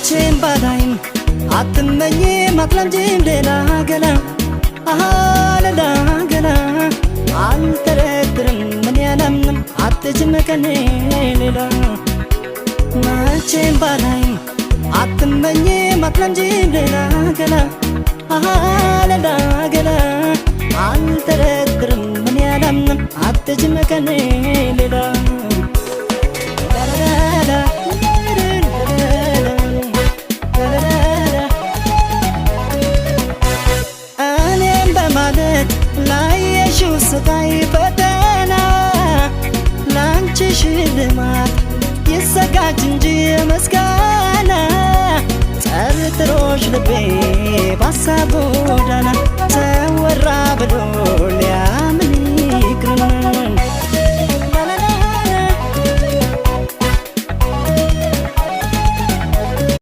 መቼም ባላይም አትመኝም አትለምጂም ሌላ ገላ፣ አሃ ሌላ ገላ። አልጠረጥርም ምን ያላምንም አትጅም ከኔ ሌላ። መቼም ባላይም አትመኝም አትለምጂም ሌላ ገላ፣ አሃ ሌላ ገላ። አልጠረጥርም ምን ያላምንም አትጅም ከኔ ሌላ። እኔም በማለት ላየሽው ስቃይ ፈተና፣ ላንቺ ሽልማት ይዘጋጅ እንጂ ምስጋና። ጠርጥሮሽ ልቤ ባሳብ ጎዳና ተወራ ብሎ ሌላ